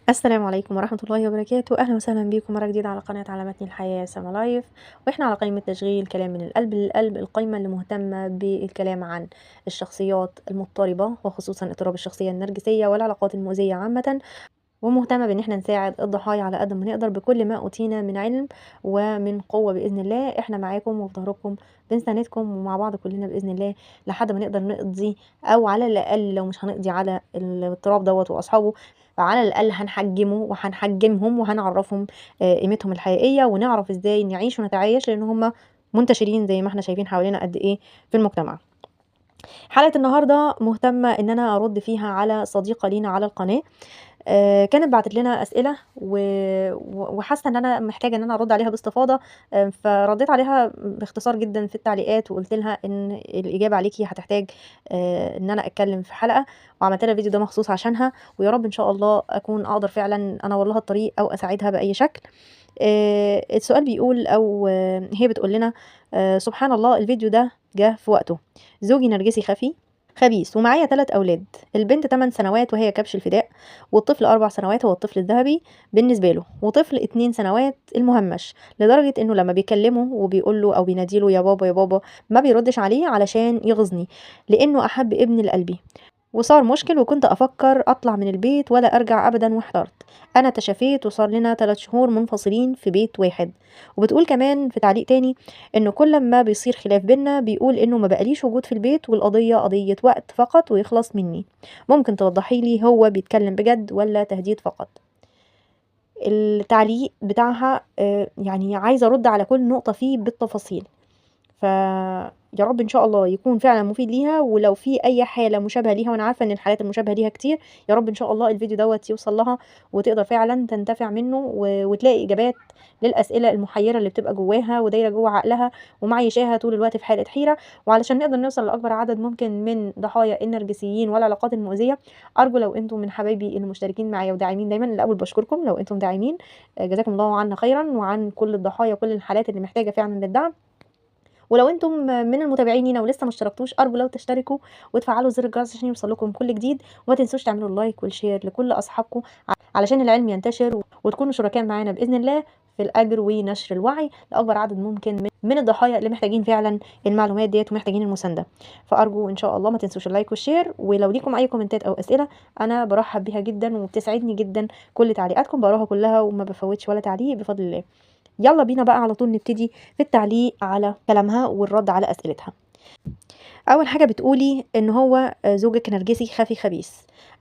السلام عليكم ورحمة الله وبركاته. أهلا وسهلا بكم مرة جديدة على قناة علمتني الحياة سما لايف، وإحنا على قائمة تشغيل كلام من القلب للقلب، القائمة اللي مهتمة بالكلام عن الشخصيات المضطربة وخصوصا اضطراب الشخصية النرجسية والعلاقات المؤذية عامة، ومهتمة بإن احنا نساعد الضحايا على قد ما نقدر بكل ما أوتينا من علم ومن قوة بإذن الله. احنا معاكم وفي ظهركم، بنساندكم ومع بعض كلنا بإذن الله لحد ما نقدر نقضي، أو على الأقل لو مش هنقضي على الاضطراب دوت وأصحابه، فعلى الأقل هنحجمه وهنحجمهم وهنعرفهم قيمتهم الحقيقية، ونعرف ازاي نعيش ونتعايش، لأن هم منتشرين زي ما احنا شايفين حوالينا قد ايه في المجتمع. حلقة النهاردة مهتمة ان انا ارد فيها على صديقة لينا على القناة، كانت بعتت لنا اسئلة وحاسه ان انا محتاجه ان انا ارد عليها باستفاضة، فرديت عليها باختصار جدا في التعليقات، وقلت لها ان الاجابة عليكي هتحتاج ان انا اتكلم في حلقة، وعملت لها الفيديو ده مخصوص عشانها، ويا رب ان شاء الله اكون اقدر فعلا انور لها الطريق او اساعدها باي شكل. السؤال بيقول، او هي بتقول لنا، سبحان الله الفيديو ده جه في وقته. زوجي نرجسي خفي خبيث، ومعايا 3 أولاد، البنت 8 سنوات وهي كبش الفداء، والطفل 4 سنوات هو الطفل الذهبي بالنسبة له، وطفل 2 سنوات المهمش، لدرجة انه لما بيكلمه وبيقول له او بيناديله يا بابا يا بابا ما بيردش عليه علشان يغزني، لانه احب ابن لقلبي، وصار مشكل، وكنت افكر اطلع من البيت ولا ارجع ابدا، واحترت. انا تشافيت وصار لنا 3 شهور منفصلين في بيت واحد. وبتقول كمان في تعليق تاني انه كل ما بيصير خلاف بينا بيقول انه ما بقاليش وجود في البيت، والقضية قضية وقت فقط ويخلص مني. ممكن توضحي لي هو بيتكلم بجد ولا تهديد فقط؟ التعليق بتاعها يعني عايزة ارد على كل نقطة فيه بالتفاصيل، ف يا رب ان شاء الله يكون فعلا مفيد ليها، ولو في اي حاله مشابهة ليها، وانا عارفه ان الحالات المشابهة ليها كتير، يا رب ان شاء الله الفيديو دوت يوصل لها وتقدر فعلا تنتفع منه وتلاقي اجابات للاسئلة المحيره اللي بتبقى جواها ودايره جوه عقلها ومعيشاها طول الوقت في حاله حيره. وعلشان نقدر نوصل لاكبر عدد ممكن من ضحايا النرجسيين والعلاقات المؤذية، ارجو لو انتم من حبايبي المشتركين معايا وداعمين دايما، الاول بشكركم لو انتم داعمين، جزاكم الله عنا خيرا وعن كل الضحايا وكل الحالات اللي محتاجه فعلا للدعم. ولو انتم من المتابعين لينا ولسه ما اشتركتوش، ارجو لو تشتركوا وتفعلوا زر الجرس عشان يوصل لكم كل جديد، وما تنسوش تعملوا ال like وال share لكل اصحابكم علشان العلم ينتشر وتكونوا شركاء معانا باذن الله في الاجر ونشر الوعي لاكبر عدد ممكن من الضحايا اللي محتاجين فعلا المعلومات ديت ومحتاجين المساندة. فارجو ان شاء الله ما تنسوش ال like وال share، ولو ليكم اي كومنتات او اسئلة انا برحب بيها جدا وبتسعدني جدا كل تعليقاتكم، بقراها كلها وما بفوتش ولا تعليق بفضل الله. يلا بينا بقى على طول نبتدي في التعليق على كلامها والرد على أسئلتها. أول حاجة بتقولي إن هو زوجك نرجسي خفي خبيث.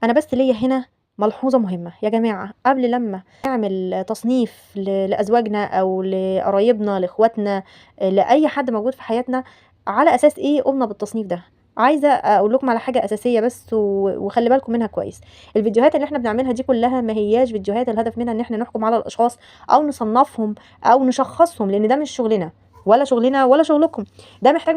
أنا بس ليا هنا ملحوظة مهمة يا جماعة، قبل لما نعمل تصنيف لأزواجنا أو لقرايبنا لإخواتنا لأي حد موجود في حياتنا، على أساس إيه قمنا بالتصنيف ده؟ عايزة أقول لكم على حاجة أساسية بس وخلي بالكم منها كويس. الفيديوهات اللي احنا بنعملها دي كلها ما هياش فيديوهات الهدف منها ان احنا نحكم على الأشخاص أو نصنفهم أو نشخصهم، لأن ده مش شغلنا ولا شغلنا ولا شغلكم. ده محتاج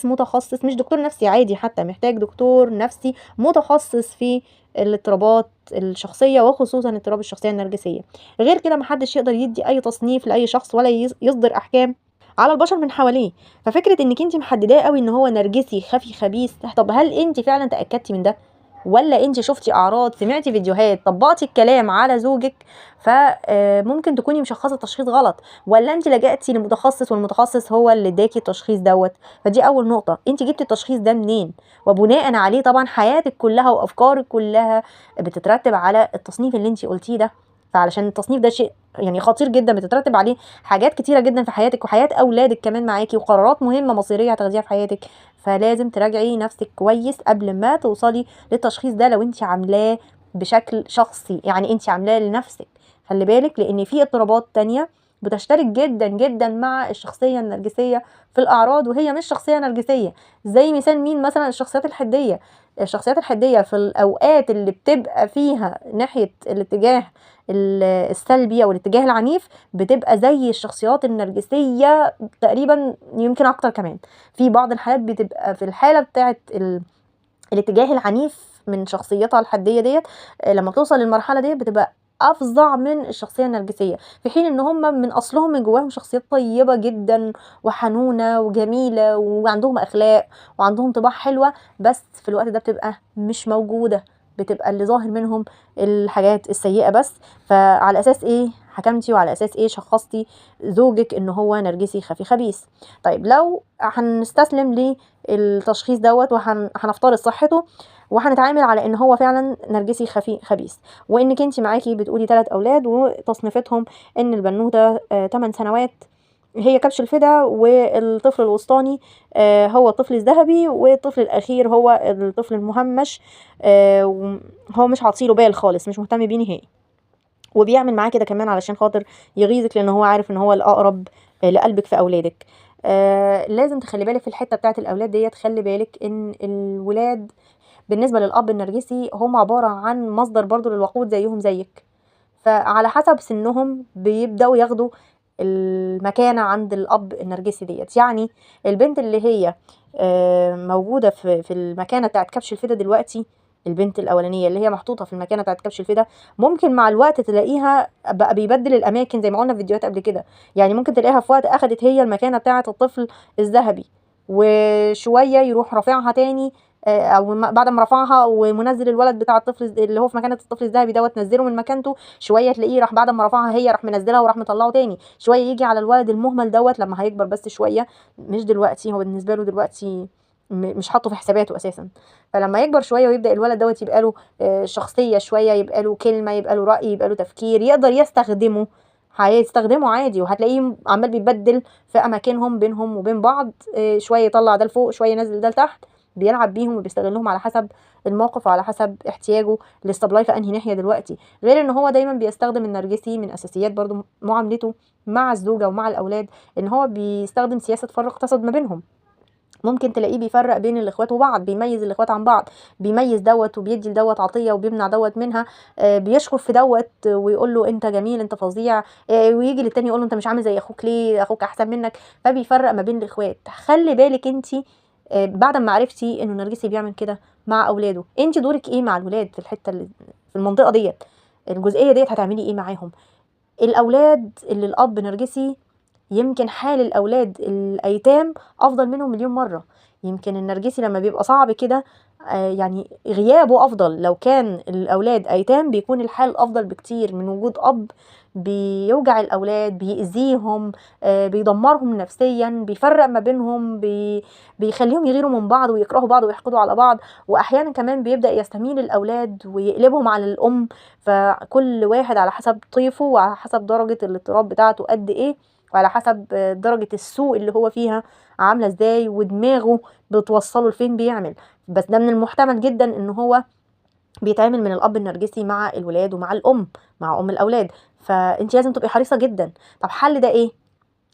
متخصص، مش دكتور نفسي عادي حتى، محتاج دكتور نفسي متخصص في الاضطرابات الشخصية وخصوصا اضطراب الشخصية النرجسية. غير كده محدش يقدر يدي أي تصنيف لأي شخص ولا يصدر أحكام على البشر من حواليه. ففكرة انك انت محدداه قوي ان هو نرجسي خفي خبيث، طب هل انت فعلا تأكدتي من ده؟ ولا انت شفتي اعراض، سمعتي فيديوهات، طبقتي الكلام على زوجك، فممكن تكوني مشخصه تشخيص غلط، ولا انت لجأتي لمتخصص والمتخصص هو اللي اداكي التشخيص دوت؟ فدي اول نقطة، انت جبتي التشخيص ده منين؟ وبناء عليه طبعا حياتك كلها وافكارك كلها بتترتب على التصنيف اللي انت قلتيه ده. فعلشان التصنيف ده شيء يعني خطير جدا، بتترتب عليه حاجات كتيرة جدا في حياتك وحياة أولادك كمان معاكي، وقرارات مهمة مصيرية هتاخديها في حياتك. فلازم تراجعي نفسك كويس قبل ما توصلي للتشخيص ده، لو انت عاملاه بشكل شخصي، يعني انت عاملاه لنفسك. خلي بالك، لأن في اضطرابات تانية بتشترك جدا جدا مع الشخصية النرجسية في الأعراض وهي مش شخصية نرجسية. زي مثال مين مثلا؟ الشخصيات الحدية. الشخصيات الحدية في الأوقات اللي بتبقى فيها ناحية الاتجاه السلبي أو الاتجاه العنيف بتبقى زي الشخصيات النرجسية تقريبا، يمكن أكتر كمان. في بعض الحالات بتبقى في الحالة بتاعت الاتجاه العنيف من شخصيتها الحدية ديت، لما بتوصل للمرحلة ديت بتبقى افظع من الشخصية النرجسية، في حين ان هم من اصلهم من جواهم شخصيات طيبة جدا وحنونه وجميلة وعندهم اخلاق وعندهم طباع حلوة، بس في الوقت ده بتبقى مش موجودة. بتبقى اللي ظاهر منهم الحاجات السيئة بس. فعلى اساس ايه حكمتي وعلى اساس ايه شخصتي زوجك ان هو نرجسي خفي خبيث؟ طيب لو هنستسلم للتشخيص دوت وهنفترض صحته وهنتعامل على ان هو فعلا نرجسي خفي خبيث، وانك انت معاكي بتقولي 3 اولاد وتصنيفتهم ان البنوته 8 سنوات هي كبش الفدا، والطفل الوسطاني هو الطفل الذهبي، والطفل الاخير هو الطفل المهمش، وهو مش عاطيله بال خالص، مش مهتم بيه نهائي، وبيعمل معاه كده كمان علشان خاطر يغيظك، لان هو عارف ان هو الاقرب لقلبك في اولادك. لازم تخلي بالك في الحتة بتاعه الاولاد ديت، خلي بالك ان الولاد بالنسبة للاب النرجسي هم عبارة عن مصدر برضو للوقود زيهم زيك، فعلى حسب سنهم بيبداوا ياخدوا المكانة عند الاب النرجسي ديت. يعني البنت اللي هي موجودة في المكانة بتاعت كبش الفدا دلوقتي، البنت الاولانية اللي هي محطوطة في المكانة بتاعت كبش الفدا، ممكن مع الوقت تلاقيها بقى بيبدل الاماكن زي ما قلنا في فيديوهات قبل كده. يعني ممكن تلاقيها في وقت اخدت هي المكانة بتاعت الطفل الذهبي، وشوية يروح رافعها تاني، او بعد ما رفعها ومنزل الولد بتاع الطفل اللي هو في مكانه الطفل الذهبي دوت، نزله من مكانته. شوية تلاقيه راح بعد ما رفعها هي راح منزلها وراح مطلعه تاني. شوية يجي على الولد المهمل دوت لما هيكبر بس شوية، مش دلوقتي، هو بالنسبة له دلوقتي مش حاطه في حساباته اساسا. فلما يكبر شوية ويبدا الولد دوت يبقى له شخصية شوية، يبقى له كلمة، يبقى له راي، يبقى له تفكير، يقدر يستخدمه، هيستخدمه عادي، وهتلاقيه عمال بيتبدل في اماكنهم بينهم وبين بعض، شوية يطلع ده لفوق، شوية ينزل ده لتحت، بيلعب بيهم وبيستغلهم على حسب الموقف وعلى حسب احتياجه للسبلاي في انهي ناحية دلوقتي. غير ان هو دايما بيستخدم النرجسي من اساسيات برضو معاملته مع الزوجة ومع الاولاد، ان هو بيستخدم سياسة فرق تسد ما بينهم. ممكن تلاقيه بيفرق بين الاخوات وبعض، بيميز الاخوات عن بعض، بيميز دوت وبيدي لدوت عطية وبيمنع دوت منها، بيشكر في دوت ويقول له انت جميل انت فظيع، ويجي للتاني يقول له انت مش عامل زي اخوك ليه، اخوك احسن منك. فبيفرق ما بين الاخوات. خلي بالك انت بعد ما عرفتي انه النرجسي بيعمل كده مع اولاده، انت دورك ايه مع الولاد في الحتة اللي في المنطقة ديت، الجزئية ديت هتعملي ايه معاهم؟ الاولاد اللي الاب نرجسي يمكن حال الاولاد الايتام افضل منهم مليون مرة. يمكن النرجسي لما بيبقى صعب كده يعني غيابه افضل، لو كان الاولاد ايتام بيكون الحال افضل بكتير من وجود اب بيوجع الاولاد، بيأذيهم، بيدمرهم نفسيا، بيفرق ما بينهم، بيخليهم يغيروا من بعض ويكرهوا بعض ويحقدوا على بعض، واحيانا كمان بيبدأ يستميل الاولاد ويقلبهم على الام. فكل واحد على حسب طيفة وعلى حسب درجة الاضطراب بتاعته قد ايه، وعلى حسب درجة السوء اللي هو فيها عاملة ازاي، ودماغه بتوصله لفين بيعمل. بس ده من المحتمل جدا ان هو بيتعامل من الاب النرجسي مع الولاد ومع الام، مع ام الاولاد. فانت لازم تبقي حريصة جدا. طب حل ده ايه؟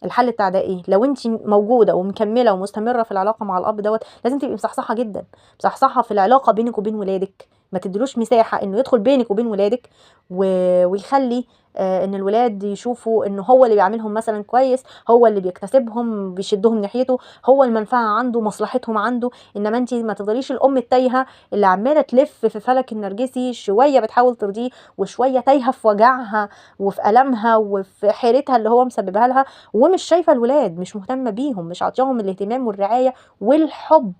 الحل بتاع ده ايه؟ لو انت موجودة ومكمله ومستمرة في العلاقة مع الاب دوت، لازم تبقي مصحصحه جدا، مصحصحه في العلاقة بينك وبين ولادك، ما تديلوش مساحة انه يدخل بينك وبين ولادك ويخلي ان الولاد يشوفوا ان هو اللي بيعاملهم مثلا كويس، هو اللي بيكتسبهم، بيشدهم ناحيته، هو المنفعة عنده، مصلحتهم عنده. انما انت ما تفضليش الام التايهه اللي عماله تلف في فلك النرجسي، شوية بتحاول ترضيه وشوية تايهه في وجعها وفي المها وفي حيرتها اللي هو مسببها لها، ومش شايفه الولاد، مش مهتمة بيهم، مش عاطياهم الاهتمام والرعاية والحب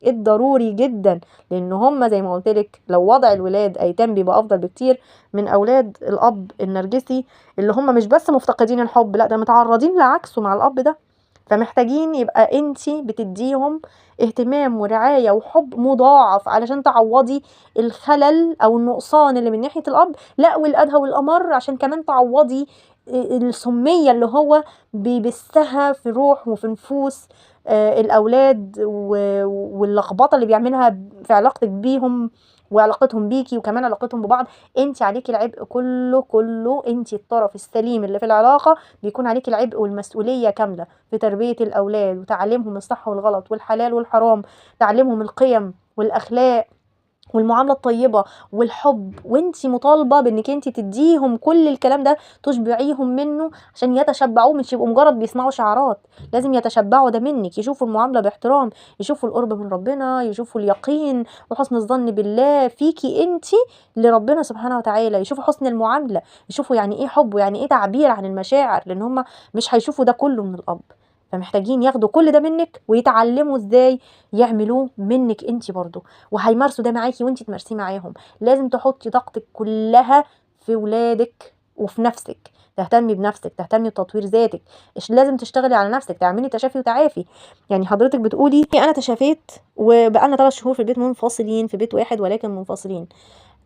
الضروري جدا. لان هم زي ما قلت لك لو وضع الولاد ايتام بيبقى افضل بكتير من اولاد الاب النرجسي، اللي هم مش بس مفتقدين الحب، لا ده متعرضين لعكسه مع الاب ده. فمحتاجين يبقى انتي بتديهم اهتمام ورعاية وحب مضاعف علشان تعوضي الخلل او النقصان اللي من ناحية الاب، لا والادهى والامر عشان كمان تعوضي السمية اللي هو بيبثها في روح وفي نفوس الاولاد، واللخبطه اللي بيعملها في علاقتك بيهم وعلاقتهم بيكي وكمان علاقتهم ببعض. انت عليكي العبء كله، كله انت الطرف السليم اللي في العلاقة، بيكون عليكي العبء والمسؤولية كاملة في تربيه الاولاد وتعليمهم الصح والغلط والحلال والحرام، تعليمهم القيم والاخلاق والمعاملة الطيبة والحب. وانتي مطالبه بانك انتي تديهم كل الكلام ده، تشبعيهم منه عشان يتشبعوه، مش يبقوا مجرد بيسمعوا شعارات، لازم يتشبعوا ده منك، يشوفوا المعاملة باحترام، يشوفوا القرب من ربنا، يشوفوا اليقين وحسن الظن بالله فيكي انتي لربنا سبحانه وتعالى، يشوفوا حسن المعاملة، يشوفوا يعني ايه حب ويعني ايه تعبير عن المشاعر، لان هم مش هيشوفوا ده كله من الاب. فمحتاجين ياخدوا كل ده منك ويتعلموا ازاي يعملوه منك انت برضو، وهيمارسوا ده معاكي وانت تمارسيه معاهم. لازم تحطي طاقتك كلها في ولادك وفي نفسك، تهتمي بنفسك، تهتمي بتطوير ذاتك، لازم تشتغلي على نفسك، تعملي تشافي وتعافي. يعني حضرتك بتقولي انا تشافيت وبقالنا 3 شهور في البيت منفصلين، في بيت واحد ولكن منفصلين.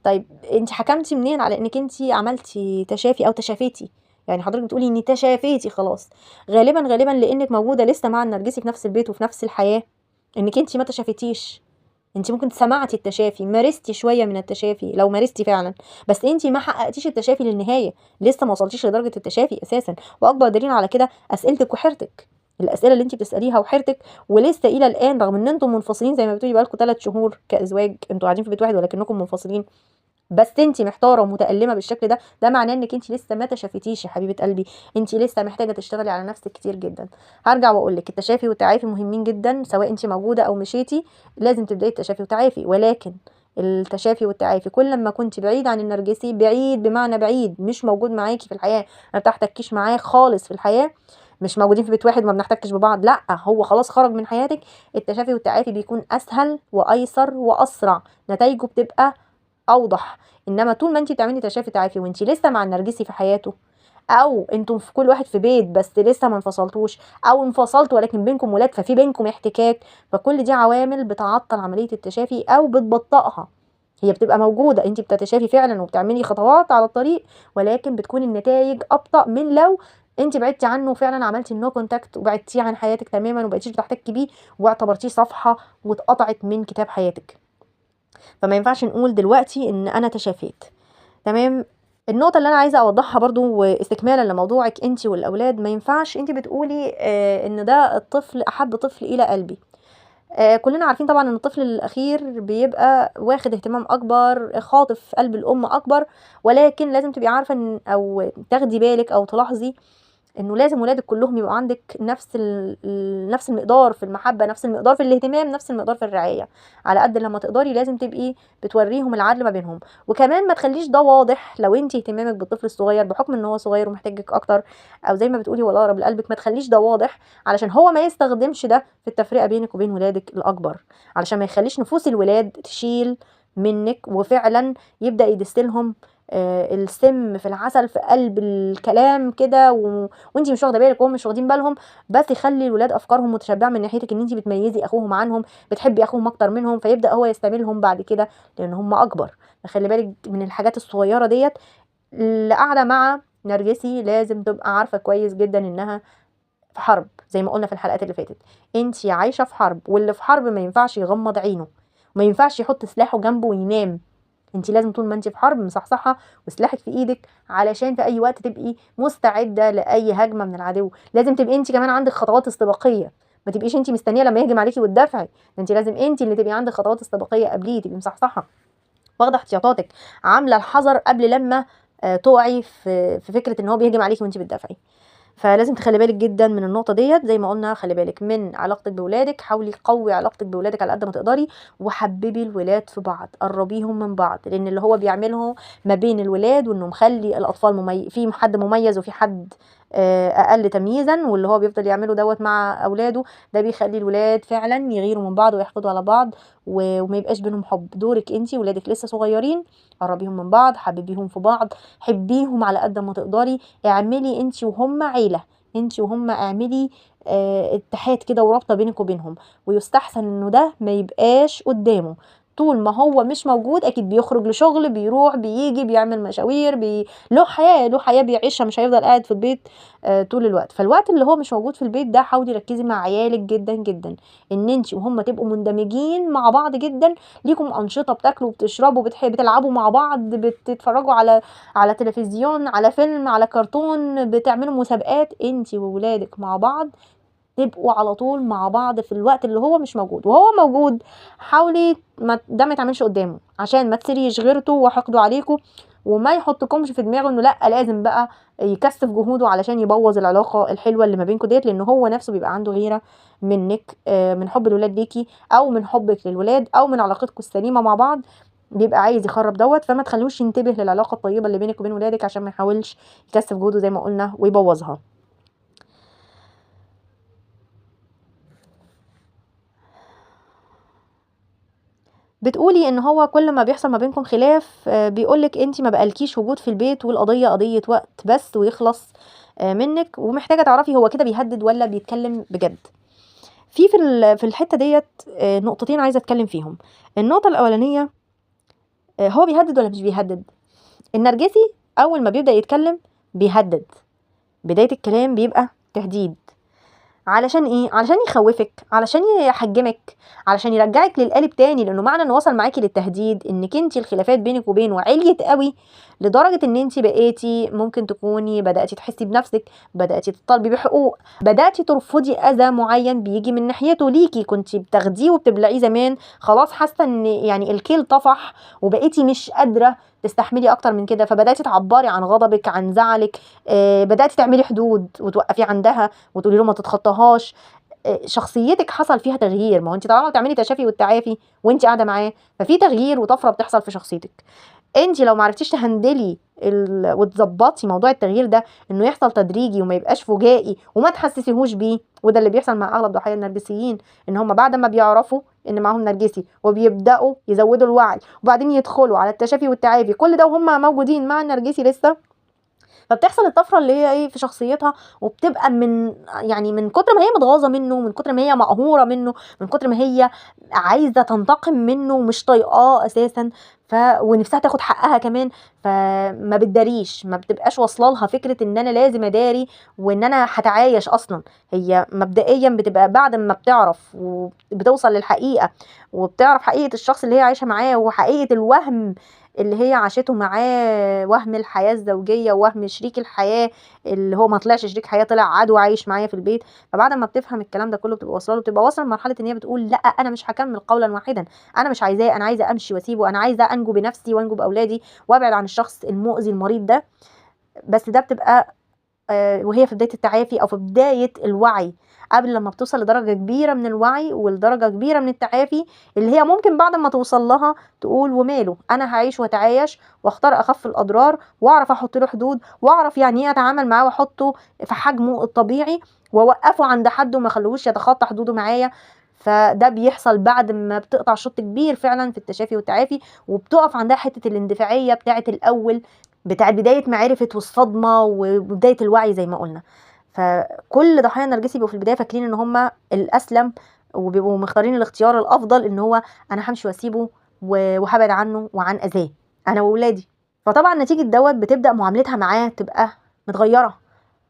طيب انت حكمتي منين على انك انت عملتي تشافي او تشافيتي؟ يعني حضرتك بتقولي اني تشافيتي خلاص، غالبا غالبا لانك موجودة لسه مع النرجسي في نفس البيت وفي نفس الحياة، انك انت ما تشافيتيش. انت ممكن سمعتي التشافي، مارستي شوية من التشافي لو مارستي فعلا، بس انت ما حققتيش التشافي للنهاية، لسه ما وصلتيش لدرجة التشافي اساسا. واكبر دليل على كده اسئلتك وحيرتك، الاسئلة اللي انت بتساليها وحيرتك، ولسه الى الان رغم ان انتم منفصلين زي ما بتقولي بقالكم 3 شهور كازواج، انتوا قاعدين في بيت واحد ولكنكم منفصلين، بس انت محتارة ومتالمه بالشكل ده، ده معناه انك انت لسه ما تشافتيش يا حبيبه قلبي، انت لسه محتاجه تشتغلي على نفسك كتير جدا. هرجع واقول لك التشافي والتعافي مهمين جدا، سواء انت موجودة او مشيتي لازم تبداي التشافي والتعافي. ولكن التشافي والتعافي كل ما كنت بعيد عن النرجسي، بعيد بمعنى بعيد، مش موجود معاكي في الحياة، ما بتحتكيش معاه خالص في الحياة، مش موجودين في بيت واحد، ما بنحتكش ببعض، لا هو خلاص خرج من حياتك، التشافي والتعافي بيكون اسهل وايسر واسرع، نتائجه بتبقى اوضح. انما طول ما انت بتعملي تشافي تعافي وانت لسه مع النرجسي في حياته، او انتم في كل واحد في بيت بس لسه ما انفصلتوش، او انفصلتوا ولكن بينكم ولاد ففي بينكم احتكاك، فكل دي عوامل بتعطل عملية التشافي او بتبطئها. هي بتبقى موجودة، انت بتتشافي فعلا وبتعملي خطوات على الطريق، ولكن بتكون النتائج ابطأ من لو انت بعدتي عنه فعلا، عملتي ال no contact وبعدتيه عن حياتك تماما ومبقيتيش بتحتكي بيه واعتبرتيه صفحة واتقطعت من كتاب حياتك. فما ينفعش نقول دلوقتي ان انا تشافيت. تمام. النقطة اللي انا عايزه اوضحها برضو واستكمالا لموضوعك انت والاولاد، ما ينفعش انت بتقولي ان ده الطفل احب طفل الى قلبي. كلنا عارفين طبعا ان الطفل الاخير بيبقى واخد اهتمام اكبر، خاطف قلب الام اكبر، ولكن لازم تبقي عارفه ان او تاخدي بالك او تلاحظي انه لازم ولادك كلهم يبقوا عندك نفس نفس المقدار في المحبة، نفس المقدار في الاهتمام، نفس المقدار في الرعاية، على قد لما تقدري لازم تبقي بتوريهم العدل ما بينهم. وكمان ما تخليش ده واضح لو انت اهتمامك بالطفل الصغير بحكم ان هو صغير ومحتاجك اكتر، او زي ما بتقولي هو الاقرب لقلبك، ما تخليش ده واضح علشان هو ما يستخدمش ده في التفرقة بينك وبين ولادك الاكبر، علشان ما يخليش نفوس الولاد تشيل منك وفعلا يبدا يدسلهم السم في العسل في قلب الكلام كده، وانتي مش واخده بالك وهم مش واخدين بالهم. بس يخلي الولاد افكارهم متشبعه من ناحيتك ان انتي بتميزي اخوهم عنهم، بتحبي اخوهم اكتر منهم، فيبدا هو يستعملهم بعد كده لان هم اكبر. فخلي بالك من الحاجات الصغيرة ديت. اللي قاعدة مع نرجسي لازم تبقى عارفه كويس جدا انها في حرب، زي ما قلنا في الحلقات اللي فاتت، انتي عايشه في حرب، واللي في حرب ما ينفعش يغمض عينه، ما ينفعش يحط سلاحه جنبه وينام. انت لازم طول ما انت في حرب مصحصحه وسلاحك في ايدك، علشان في اي وقت تبقي مستعدة لاي هجمة من العدو. لازم تبقي انت كمان عندك خطوات استباقية، ما تبقيش انت مستنيه لما يهجم عليكي وتدافعي، انت لازم انت اللي تبقي عندك خطوات استباقية قبليه، تبقي مصحصحه واخده احتياطاتك، عامله الحذر قبل لما تقعي في فكرة ان هو بيهجم عليكي وانت بتدافعي. فلازم تخلي بالك جدا من النقطة ديت. زي ما قلنا خلي بالك من علاقتك بولادك، حاولي قوي علاقتك بولادك على قد ما تقدري، وحببي الولاد في بعض، قربيهم من بعض، لان اللي هو بيعمله ما بين الولاد وانه مخلي الاطفال في حد مميز وفي حد اقل تمييزا، واللي هو بيفضل يعمله دوت مع اولاده ده بيخلي الولاد فعلا يغيروا من بعض ويحقدوا على بعض وما يبقاش بينهم حب. دورك انتي، ولادك لسه صغيرين، قربيهم من بعض، حببيهم في بعض، حبيهم على قد ما تقدري، اعملي انتي وهم عيله، انتي وهم اعملي اتحاد كده ورابطه بينك وبينهم. ويستحسن انه ده ما يبقاش قدامه طول ما هو مش موجود، اكيد بيخرج لشغل، بيروح بيجي، بيعمل مشاوير، له حياة، له حياة بيعيشها، مش هيفضل قاعد في البيت طول الوقت. فالوقت اللي هو مش موجود في البيت ده حاولي ركزي مع عيالك جدا جدا، ان انت وهم تبقوا مندمجين مع بعض جدا، ليكم انشطة، بتاكلوا وبتشربوا، بتلعبوا مع بعض، بتتفرجوا على تلفزيون، على فيلم، على كرتون، بتعملوا مسابقات، انت وولادك مع بعض تبقوا على طول مع بعض في الوقت اللي هو مش موجود. وهو موجود حاولي ده ما يتعملش قدامه عشان ما تسريش غيرته وحقده عليكم، وما يحطكمش في دماغه انه لا لازم بقى يكثف جهوده علشان يبوظ العلاقة الحلوة اللي ما بينكم ديت، لان هو نفسه بيبقى عنده غيره منك، من حب الولاد ليكي او من حبك للولاد او من علاقتكم السليمة مع بعض، بيبقى عايز يخرب دوت. فما تخلوش ينتبه للعلاقة الطيبة اللي بينك وبين ولادك عشان ما يحاولش يكثف جهوده زي ما قلنا ويبوظها. بتقولي إن هو كل ما بيحصل ما بينكم خلاف بيقول لِك أنتِ ما بقالكيش وجود في البيت، والقضية قضية وقت بس ويخلص منِّك، ومحتاجة تعرفي هو كده بيهدد والّا بيتكلم بجد. في الحتة ديّة نقطتين عايزة أتكلم فيهم. النقطة الأولانية، هو بيهدد والّا مش بيهدد؟ النرجسي أول ما بيبدأ يتكلم بيهدد، بداية الكلام بيبقى تهديد. علشان إيه؟ علشان يخوفِك، علشان يحجمِك، علشان يرجعِك للقالب تاني، لأنه معنى إنه وصل معاكِ للتهديد إنِك أنتِ الخلافات بينِك وبينه عِليت أوي لدرجة إن أنتِ بقيتِ ممكن تكوني بدأتِ تحسي بنفسِك، بدأتِ تطالبي بحقوق، بدأتِ ترفضي أذى معين بييجي من ناحيته ليكِ، كنتِ بتاخديه وبتبلعيه زمان، خلاص حاسة إن يعني الكيل طفح وبقيتِ مش قادرة تستحملي أكتر من كده، فبدأتِ تعبري عن غضبِك، عن زعلِك، بدأتِ تعملي حدود وتوقفي عندها وتقولي له ما تتخطاهاش. شخصيتِك حصل فيها تغيير، ما هو أنتِ طالما بتعملي تشافي والتعافي وأنتِ قاعدة معاه، ففي تغيير وطفرة بتحصل في شخصيتِك. أنتِ لو ما عرفتيش تهندلي وتضبطي موضوع التغيير ده إنه يحصل تدريجي وما يبقاش فجائي وما تحسسيهوش بيه، وده اللي بيحصل مع أغلب ضحايا النرجسيين، إن هم بعد ما بيعرفوا إن معاهم نرجسي وبيبدأوا يزودوا الوعي وبعدين يدخلوا على التشافي والتعافي، كل ده وهم موجودين مع النرجسي لسه، فبتحصل الطفرة اللي هي إيه في شخصيتها، وبتبقى من يعني من كتر ما هي متغاظة منه، من كتر ما هي مقهورة منه، من كتر ما هي عايزة تنتقم منه ومش طايقاه أساسًا، ونفسها تاخد حقها كمان، فما بتداريش، ما بتبقاش واصلة لها فكرة إن أنا لازم أداري وإن أنا هاتعايش أصلًا. هي مبدئيًا بتبقى بعد ما بتعرف وبتوصل للحقيقة وبتعرف حقيقة الشخص اللي هي عايشة معاه وحقيقة الوهم اللي هي عاشته معاه، وهم الحياة الزوجية ووهم شريك الحياة اللي هو ما طلعش شريك حياة، طلع عدو عايش معايا في البيت. فبعد ما بتفهم الكلام ده كله بتبقى واصلة له، بتبقى واصلة لمرحلة إن هي بتقول لأ أنا مش هاكمل قولًا واحدًا، أنا مش عايزاه، أنا عايزة أمشي وأسيبه، أنا عايزة أنجو بنفسي وأنجو بأولادي وأبعد عن الشخص المؤذي المريض ده. بس ده بتبقى وهي في بداية التعافي أو في بداية الوعي، قبل لما بتوصل لدرجة كبيرة من الوعي ولدرجة كبيرة من التعافي اللي هي ممكن بعد ما توصل لها تقول وماله، أنا هعيش وأتعايش وأختار أخف الأضرار وأعرف أحط له حدود وأعرف يعني إيه أتعامل معاه وأحطه في حجمه الطبيعي وأوقفه عند حده وما أخليهوش يتخطى حدوده معايا. فده بيحصل بعد ما بتقطع شوط كبير فعلا في التشافي والتعافي، وبتقف عندها حتة الاندفاعية بتاعة الأول، بتاعة بداية معرفة والصدمة وبداية الوعي زي ما قلنا. فكل ضحايا النرجسي بيبقوا في البداية فاكرين ان هم الأسلم وبيبقوا مختارين الاختيار الأفضل، ان هو أنا همشي وأسيبه وهبعد عنه وعن أذاه أنا وولادي. فطبعا نتيجة دوت بتبدأ معاملتها معاه تبقى متغيرة،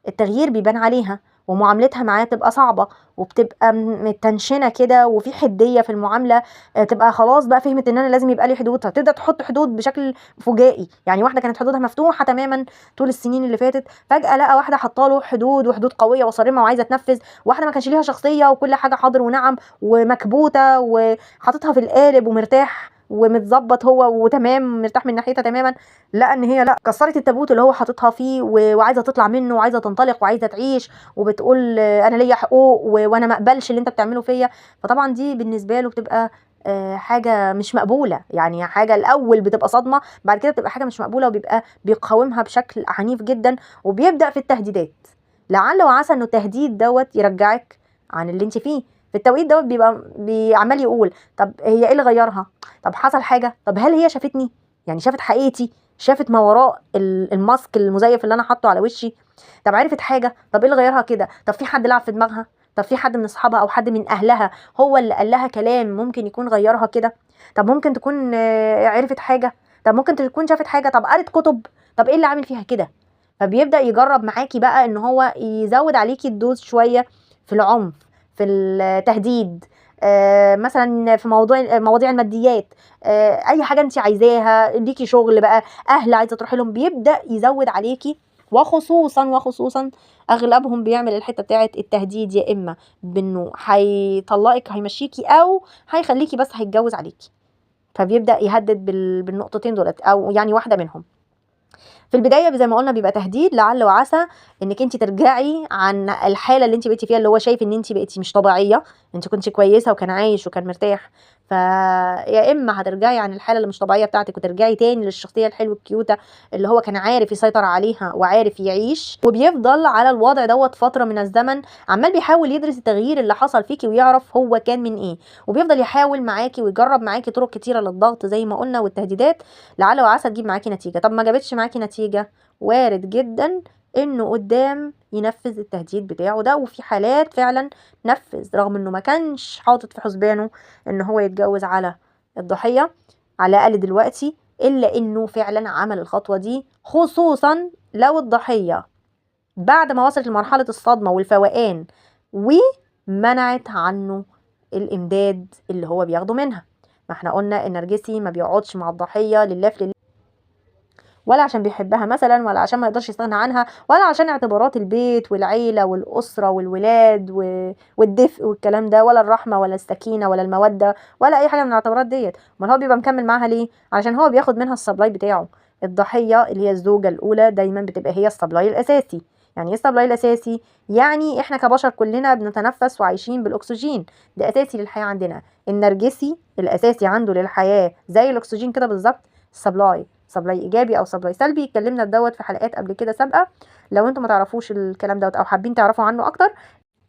التغيير بيبان عليها، ومعاملتها معاه تبقى صعبة وبتبقى متنشنة كده وفي حدية في المعاملة، تبقى خلاص بقى فهمت ان انا لازم يبقى لي حدود، فتبدأ تحط حدود بشكل فجائي. يعني واحدة كانت حدودها مفتوحة تماما طول السنين اللي فاتت، فجأة لقى واحدة حاطه له حدود وحدود قوية وصارمة وعايزة تنفذ، واحدة ما كانش ليها شخصية وكل حاجة حاضر ونعم ومكبوتة وحاططها في القالب ومرتاح ومتظبط هو وتمام، مرتاح من ناحيتها تماما، لقى ان هي لا كسرت التابوت اللي هو حاططها فيه وعايزه تطلع منه وعايزه تنطلق وعايزه تعيش، وبتقول انا ليا حقوق وانا ما اقبلش اللي انت بتعمله فيا. فطبعا دي بالنسبة له بتبقى حاجة مش مقبولة، يعني حاجة الاول بتبقى صدمة، بعد كده بتبقى حاجة مش مقبولة، وبيبقى بيقاومها بشكل عنيف جدا، وبيبدا في التهديدات لعل وعسى انه التهديد دوت يرجعك عن اللي انت فيه. في التوقيت دوت بيبقى عمال يقول طب هي ايه اللي غيرها، طب حصل حاجة، طب هل هي شافتني، يعني شافت حقيقتي، شافت ما وراء الماسك المزيف اللي انا حاطه على وشي، طب عرفت حاجة، طب ايه اللي غيرها كده، طب في حد لعب في دماغها، طب في حد من اصحابها او حد من اهلها هو اللي قال لها كلام ممكن يكون غيرها كده، طب ممكن تكون عرفت حاجة، طب ممكن تكون شافت حاجة، طب قرت كتب، طب ايه اللي عامل فيها كده. فبيبدا يجرب معاكي بقى ان هو يزود عليكي الدوز شوية في العنف، في التهديد، مثلا في مواضيع الماديات، اي حاجة انت عايزاها، ليكي شغل بقى، اهل عايزه تروحي لهم، بيبدا يزود عليكي. وخصوصا اغلبهم بيعمل الحتة بتاعه التهديد، يا اما بانه هيطلقك هيمشيكي او هيخليكي بس هيتجوز عليكي، فبيبدا يهدد بالنقطتين دولت او يعني واحدة منهم. في البداية زي ما قلنا بيبقى تهديد لعل وعسى انك انت ترجعي عن الحالة اللي انت بقيتي فيها، اللي هو شايف ان انت بقيتي مش طبيعية، انت كنت كويسة وكان عايش وكان مرتاح، فيا إما هترجعي عن الحالة اللي مش طبيعية بتاعتِك وترجعي تاني للشخصية الحلوة الكيوتة اللي هو كان عارف يسيطر عليها وعارف يعيش، وبيفضل على الوضع دوّة فترة من الزمن عمّال بيحاول يدرس التغيير اللي حصل فيكِ ويعرف هو كان من إيه، وبيفضل يحاول معاكِ ويجرب معاكِ طرق كتيرة للضغط زي ما قُلنا والتهديدات لعل وعسى تجيب معاكِ نتيجة. طب ما جابتش معاكِ نتيجة، وارد جدًا إنه قدّام ينفذ التهديد بتاعه ده، وفي حالات فعلًا نفذ رغم إنه ما كانش حاطط في حسبانه إن هو يتجوز على الضحية على الأقل دلوقتي، إلا إنه فعلًا عمل الخطوة دي، خصوصًا لو الضحية بعد ما وصلت لمرحلة الصدمة والفوقان ومنعت عنه الإمداد اللي هو بياخده منها. ما احنا قلنا النرجسي ما بيقعدش مع الضحية لله في لله، ولا عشان بيحبها مثلا، ولا عشان ما يقدرش يستغنى عنها، ولا عشان اعتبارات البيت والعيلة والأسرة والولاد والدفء والكلام ده، ولا الرحمة ولا السكينة ولا المودة ولا أي حاجة من الاعتبارات ديت. امال هو بيبقى مكمل معاها ليه؟ علشان هو بياخد منها ال supply بتاعه. الضحية اللي هي الزوجة الأولى دايما بتبقى هي ال supply الأساسي. يعني ايه ال supply الأساسي؟ يعني احنا كبشر كلنا بنتنفس وعايشين بالأكسجين، ده أساسي للحياة عندنا. النرجسي الأساسي عنده للحياة زي الأكسجين كده بالظبط، ال supply، supply ايجابي او supply سلبي. اتكلمنا بدوت في حلقات قبل كده سابقه، لو انتم ما تعرفوش الكلام دوت او حابين تعرفوا عنه اكتر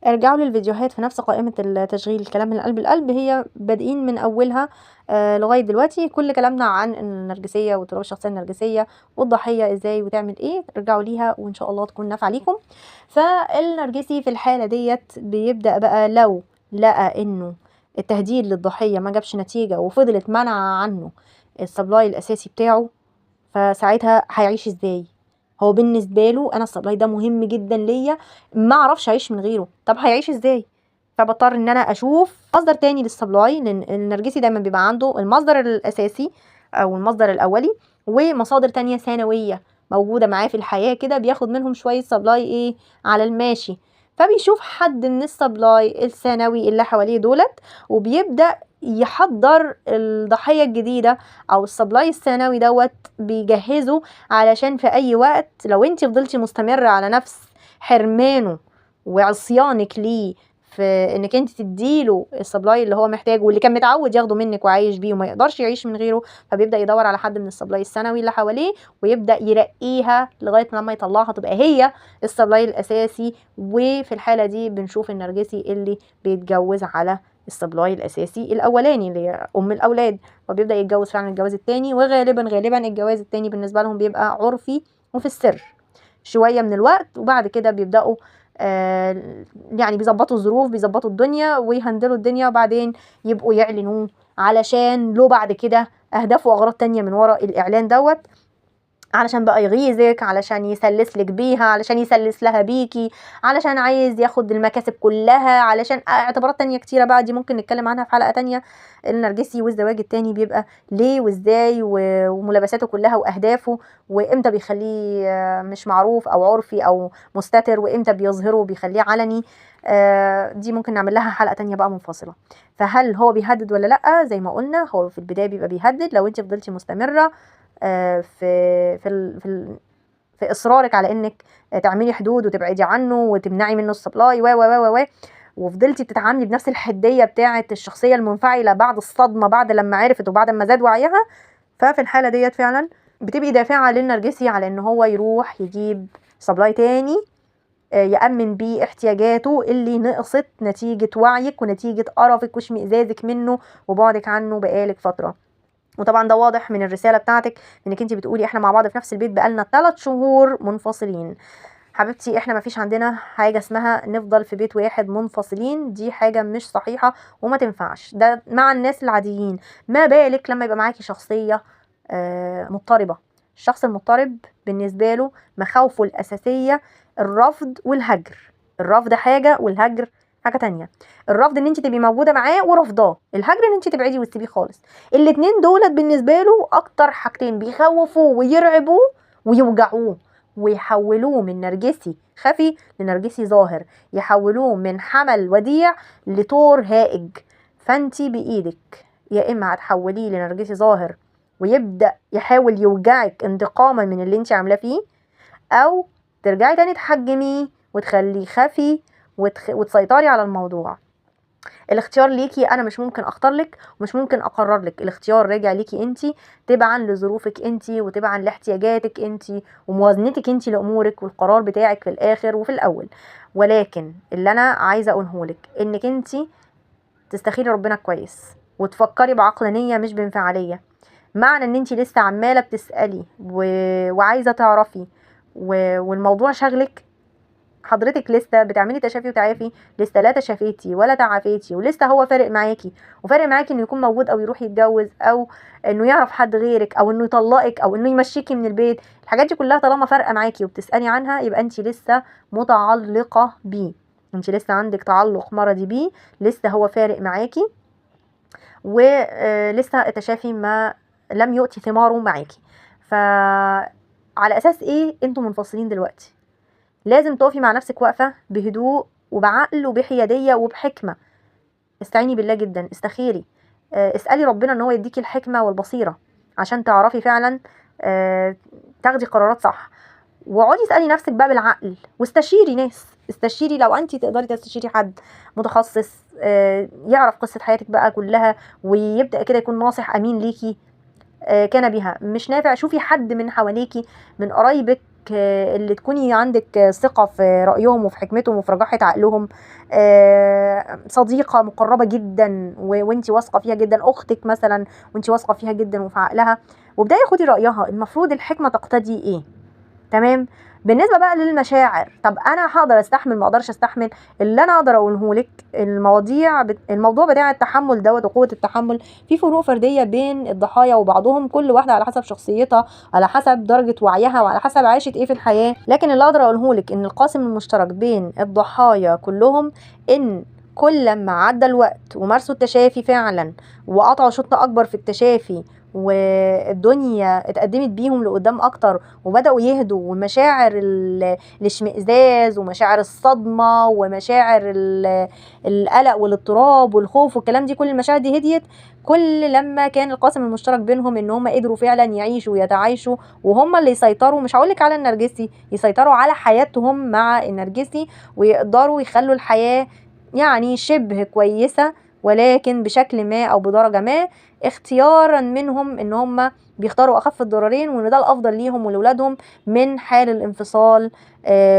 ارجعوا للفيديوهات في نفس قائمة التشغيل الكلام من قلب القلب، هي بادئين من اولها لغاية دلوقتي كل كلامنا عن النرجسية واضطراب الشخصية النرجسية والضحيه ازاي وتعمل ايه، ارجعوا ليها وان شاء الله تكون نافعة ليكم. فالنرجسي في الحالة ديت بيبدا بقى لو لقى انه التهديد للضحيه ما جابش نتيجة وفضلت منع عنه ال supply الاساسي بتاعه، فساعتها هيعيش ازاي؟ هو بالنسبة له انا ال supply ده مهم جدا ليا، ما اعرفش اعيش من غيره، طب هيعيش ازاي؟ فبضطر ان انا اشوف مصدر تاني لل supply، لان النرجسي دايما بيبقى عنده المصدر الاساسي او المصدر الاولي ومصادر تانية ثانوية موجودة معاه في الحياة كده، بياخد منهم شوية supply ايه على الماشي. فبيشوف حد من ال supply الثانوي اللي حواليه دولت وبيبدا يحضر الضحية الجديدة او ال supply الثانوي دوت، بيجهزه علشان في اي وقت لو انت فضلتي مستمرة على نفس حرمانه وعصيانك ليه في انك انت تديله ال supply اللي هو محتاجه واللي كان متعود ياخده منك وعايش بيه وما يقدرش يعيش من غيره، فبيبدا يدور على حد من ال supply الثانوي اللي حواليه ويبدا يرقيها لغاية لما يطلعها تبقى هي ال supply الاساسي. وفي الحالة دي بنشوف النرجسي اللي بيتجوز على ال supply الاساسي الاولاني اللي هي ام الاولاد، وبيبدا يتجوز فعلا الجواز التاني، وغالبا غالبا الجواز التاني بالنسبة لهم بيبقى عرفي وفي السر شوية من الوقت، وبعد كده بيبداوا يعني بيظبطوا الظروف، بيظبطوا الدنيا ويهندلوا الدنيا، وبعدين يبقوا يعلنوه علشان له بعد كده اهداف واغراض تانية من وراء الاعلان دوت، علشان بقى يغيظك، علشان يسلسلك بيها، علشان يسلس لها بيكي، علشان عايز ياخد المكاسب كلها، علشان اعتبارات تانية كتيرة بقى دي ممكن نتكلم عنها في حلقة تانية. النرجسي والزواج التاني بيبقى ليه وازاي وملابساته كلها واهدافه، وامتى بيخليه مش معروف او عرفي او مستتر، وامتى بيظهره وبيخليه علني، دي ممكن نعمل لها حلقة تانية بقى منفصلة. فهل هو بيهدد ولا لأ؟ زي ما قلنا هو في البداية بيبقى بيهدد، لو انت فضلتي مستمرة في في في في اصرارك على انك تعملي حدود وتبعدي عنه وتمنعي منه ال supply و و و وفضلتي بتتعاملي بنفس الحدية بتاعه الشخصية المنفعله بعد الصدمة، بعد لما عرفت وبعد ما زاد وعيها، ففي الحالة ديت فعلا بتبقي دافعه للنرجسي على ان هو يروح يجيب supply تاني يأمن بيه احتياجاته اللي نقصت نتيجة وعيك ونتيجة قرفك واشمئزازك منه وبعدك عنه بقالك فترة. وطبعا ده واضح من الرسالة بتاعتك انك انت بتقولي احنا مع بعض في نفس البيت بقالنا 3 شهور منفصلين. حبيبتي احنا ما فيش عندنا حاجة اسمها نفضل في بيت واحد منفصلين، دي حاجة مش صحيحه وما تنفعش، ده مع الناس العاديين، ما بالك لما يبقى معاكي شخصية مضطربة. الشخص المضطرب بالنسبة له مخاوفه الاساسية الرفض والهجر، الرفض حاجة والهجر حاجة تانية. الرفض ان انت تبقي موجودة معاه ورفضاه، الهجر ان انت تبعدي وتسيبيه خالص. الاتنين دولت بالنسبة له اكتر حاجتين بيخوفوه ويرعبوه ويوجعوه ويحولوه من نرجسي خفي لنرجسي ظاهر، يحولوه من حمل وديع لطور هائج. فانت بايدك يا اما هتحوليه لنرجسي ظاهر ويبدا يحاول يوجعك انتقاما من اللي انت عاملاه فيه، او ترجعي تاني تحجميه وتخليه خفي وتسيطري على الموضوع. الاختيار ليكي، انا مش ممكن اختار لك ومش ممكن اقرر لك، الاختيار راجع ليكي انتي، تبعا لظروفك انتي وتبعا لاحتياجاتك انتي وموازنتك انتي لامورك والقرار بتاعك في الاخر وفي الاول. ولكن اللي انا عايزه اقوله لك انك انتي تستخيري ربنا كويس وتفكري بعقلانيه مش بانفعاليه. معنى ان انتي لسه عماله بتسالي وعايزه تعرفي والموضوع شغلك، حضرتك لسه بتعملي تشافي وتعافي، لسه لا تشافيتي ولا تعافيتي، ولسه هو فارق معاكي، وفارق معاكي انه يكون موجود او يروح يتجوز او انه يعرف حد غيرك او انه يطلقك او انه يمشيكي من البيت. الحاجات دي كلها طالما فارقه معاكي وبتسالي عنها يبقى انت لسه متعلقه بيه، انت لسه عندك تعلق مرضي بيه، لسه هو فارق معاكي، ولسه التشافي ما لم يؤتي ثماره معاكي. فعلى اساس ايه انتوا منفصلين دلوقتي؟ لازم تقفي مع نفسك واقفة بهدوء وبعقل وبحياديه وبحكمة. استعيني بالله جدا، استخيري، اسالي ربنا ان هو يديكي الحكمة والبصيرة عشان تعرفي فعلا تاخدي قرارات صح. واقعدي اسالي نفسك بقى بالعقل، واستشيري ناس، استشيري لو انت تقدري تستشيري حد متخصص يعرف قصة حياتك بقى كلها ويبدا كده يكون ناصح امين ليكي، كان بها. مش نافع شوفي حد من حواليكي، من قرايبك اللي تكوني عندك ثقة في رأيهم وفي حكمتهم وفي رجاحة عقلهم، صديقة مقربة جدا وانتي واثقة فيها جدا، أختك مثلا وانتي واثقة فيها جدا وفي عقلها، وابدأي خدي رأيها. المفروض الحكمة تقتضي ايه؟ تمام. بالنسبة بقى للمشاعر، طب انا هقدر استحمل ما اقدرش استحمل؟ اللي انا اقدر اقوله لك الموضوع بتاع التحمل دوت وقوه التحمل، في فروق فردية بين الضحايا وبعضهم، كل واحدة على حسب شخصيتها، على حسب درجه وعيها، وعلى حسب عاشت ايه في الحياة. لكن اللي اقدر اقوله لك ان القاسم المشترك بين الضحايا كلهم ان كل ما عدى الوقت ومارسوا التشافي فعلا وقطعوا شوط اكبر في التشافي والدنيا اتقدمت بيهم لقدام اكتر وبداوا يهدوا، ومشاعر الاشمئزاز ومشاعر الصدمة ومشاعر القلق والاضطراب والخوف والكلام دي، كل المشاعر دي هديت كل لما كان القاسم المشترك بينهم ان هم قدروا فعلا يعيشوا ويتعايشوا وهم اللي يسيطروا، مش هقولك على النرجسي، يسيطروا على حياتهم مع النرجسي ويقدروا يخلوا الحياة يعني شبه كويسة، ولكن بشكل ما او بدرجة ما، اختيارا منهم ان هم بيختاروا اخف الضررين وان ده الافضل ليهم ولولادهم من حال الانفصال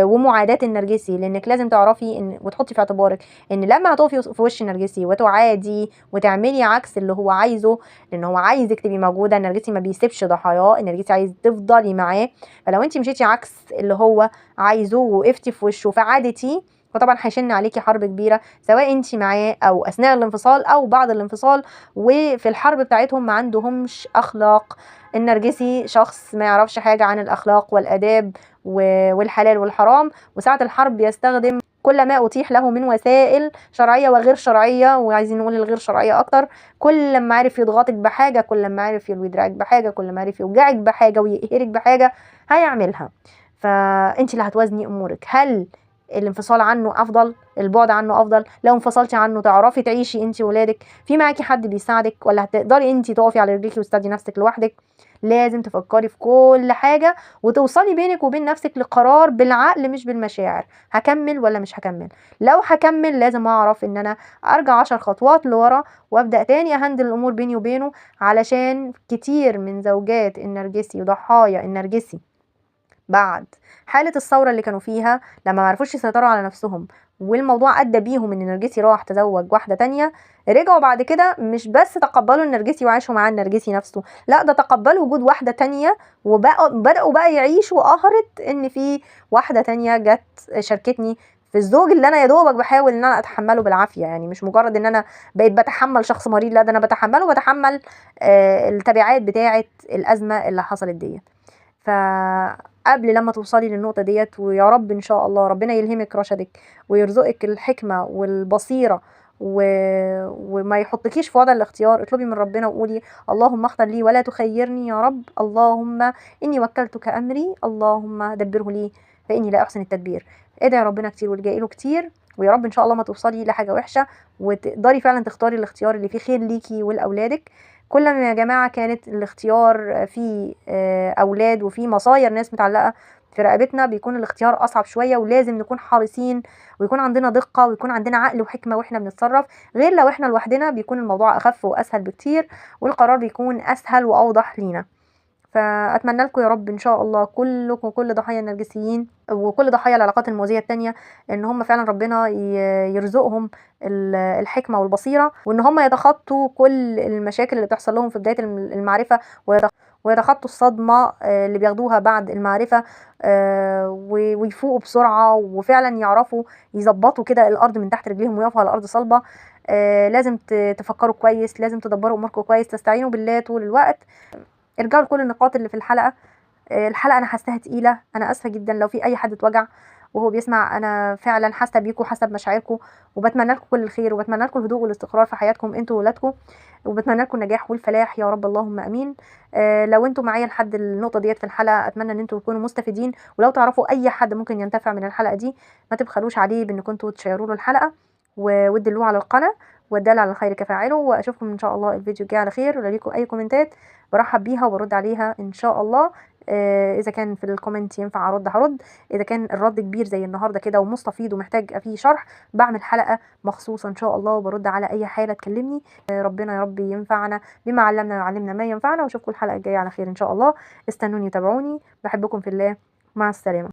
ومعاداة النرجسي. لانك لازم تعرفي ان وتحطي في اعتبارك ان لما هتقفي في وش النرجسي وتعادي وتعملي عكس اللي هو عايزه، لان هو عايزك تبقي موجودة، النرجسي ما بيسيبش ضحاياه، النرجسي عايز تفضلي معاه، فلو انت مشيتي عكس اللي هو عايزه ووقفتي في وشه فعادتي، فطبعا هيشن عليكي حرب كبيرة سواء انت معاه او اثناء الانفصال او بعد الانفصال. وفي الحرب بتاعتهم ما عندهمش اخلاق، النرجسي شخص ما يعرفش حاجة عن الاخلاق والاداب والحلال والحرام، وساعة الحرب يستخدم كل ما اتيح له من وسائل شرعية وغير شرعية، وعايزين نقول الغير شرعية اكتر. كل ما عرف يضغطك بحاجة، كل ما عرف يلوي دراعك بحاجة، كل ما عرف يوجعك بحاجة ويقهرك بحاجة هيعملها. فانت اللي هتوازني امورك، هل الانفصال عنه افضل، البعد عنه افضل؟ لو انفصلتي عنه تعرفي تعيشي انت وولادك، في معاكي حد بيساعدك، ولا هتقدري انت تقفي على رجليكي وتساعدي نفسك لوحدك؟ لازم تفكري في كل حاجة وتوصلي بينك وبين نفسك لقرار بالعقل مش بالمشاعر، هكمل ولا مش هكمل. لو هكمل لازم اعرف ان انا ارجع 10 خطوات لورا وابدا تاني اهندل الامور بيني وبينه، علشان كتير من زوجات النرجسي وضحايا النرجسي بعد حالة الثورة اللي كانوا فيها لما معرفوش يسيطروا على نفسهم والموضوع أدى بيهم ان النرجسي راح تزوج واحدة تانية، رجعوا بعد كده مش بس تقبلوا النرجسي وعاشوا مع النرجسي نفسه، لا ده تقبلوا وجود واحدة تانية وبدأوا بقى يعيشوا قهرة ان في واحدة تانية جت شاركتني في الزوج اللي انا يا دوبك بحاول ان انا اتحمله بالعافية. يعني مش مجرد ان انا بقيت بتحمل شخص مريض، لا ده انا بتحمله وبتحمل التبعات بتاعة الأزمة اللي حصلت ديت. فقبل لما توصلي للنقطة ديت، ويا رب إن شاء الله ربنا يلهمك رشدك ويرزقك الحكمة والبصيرة وما يحطكيش في وضع الاختيار، اطلبي من ربنا وقولي اللهم اختر لي ولا تخيرني يا رب، اللهم إني وكلتك أمري، اللهم دبره لي فإني لا أحسن التدبير. ادعي ربنا كتير والجئي له كتير، ويا رب إن شاء الله ما توصلي لحاجة وحشة وتقدري فعلا تختاري الاختيار اللي فيه خير ليكي ولأولادك. كل ما يا جماعة كانت الاختيار في أولاد وفي مصاير ناس متعلقة في رقبتنا بيكون الاختيار أصعب شوية، ولازم نكون حريصين ويكون عندنا دقة ويكون عندنا عقل وحكمة وإحنا بنتصرف، غير لو إحنا لوحدنا بيكون الموضوع أخف وأسهل بكتير، والقرار بيكون أسهل وأوضح لينا. فأتمنى لكم يا رب إن شاء الله كلكم، كل ضحايا النرجسيين وكل ضحايا العلاقات المؤذية التانية، إن هم فعلا ربنا يرزقهم الحكمة والبصيرة، وإن هم يتخطوا كل المشاكل اللي بتحصل لهم في بداية المعرفة، ويتخطوا الصدمة اللي بياخدوها بعد المعرفة، ويفوقوا بسرعة، وفعلا يعرفوا يظبطوا كده الأرض من تحت رجليهم ويقفوا على الأرض صلبة. لازم تفكروا كويس، لازم تدبروا أموركم كويس، تستعينوا بالله طول الوقت. ارجعوا لكل النقاط اللي في الحلقة. الحلقة أنا حاساها تقيلة، أنا آسفة جدا لو في أي حد اتوجع وهو بيسمع، أنا فعلا حاسة بيكم وحاسة بمشاعركم، وبتمنى لكم كل الخير، وبتمنى لكم الهدوء والاستقرار في حياتكم انتوا وولادكم، وبتمنى لكم النجاح والفلاح يا رب، اللهم امين. لو انتوا معايا لحد النقطة ديت في الحلقة، اتمنى ان انتوا تكونوا مستفيدين، ولو تعرفوا اي حد ممكن ينتفع من الحلقة دي ما تبخلوش عليه بان كنتوا تشيروا له الحلقة وتدلوه على القناة، والدال على الخير كفاعله. واشوفكم ان شاء الله الفيديو الجاي على خير، ولو ليكم اي كومنتات برحب بيها وبرد عليها ان شاء الله. اذا كان في ال comment ينفع ارد هرد، اذا كان الرد كبير زي النهارده كده ومستفيض ومحتاج فيه شرح بعمل حلقة مخصوصة ان شاء الله وبرد على اي حاله تكلمني. ربنا يا رب ينفعنا بما علمنا ويعلمنا ما ينفعنا، واشوفكم الحلقة الجاية على خير ان شاء الله. استنوني وتابعوني، بحبكم في الله، مع السلامة.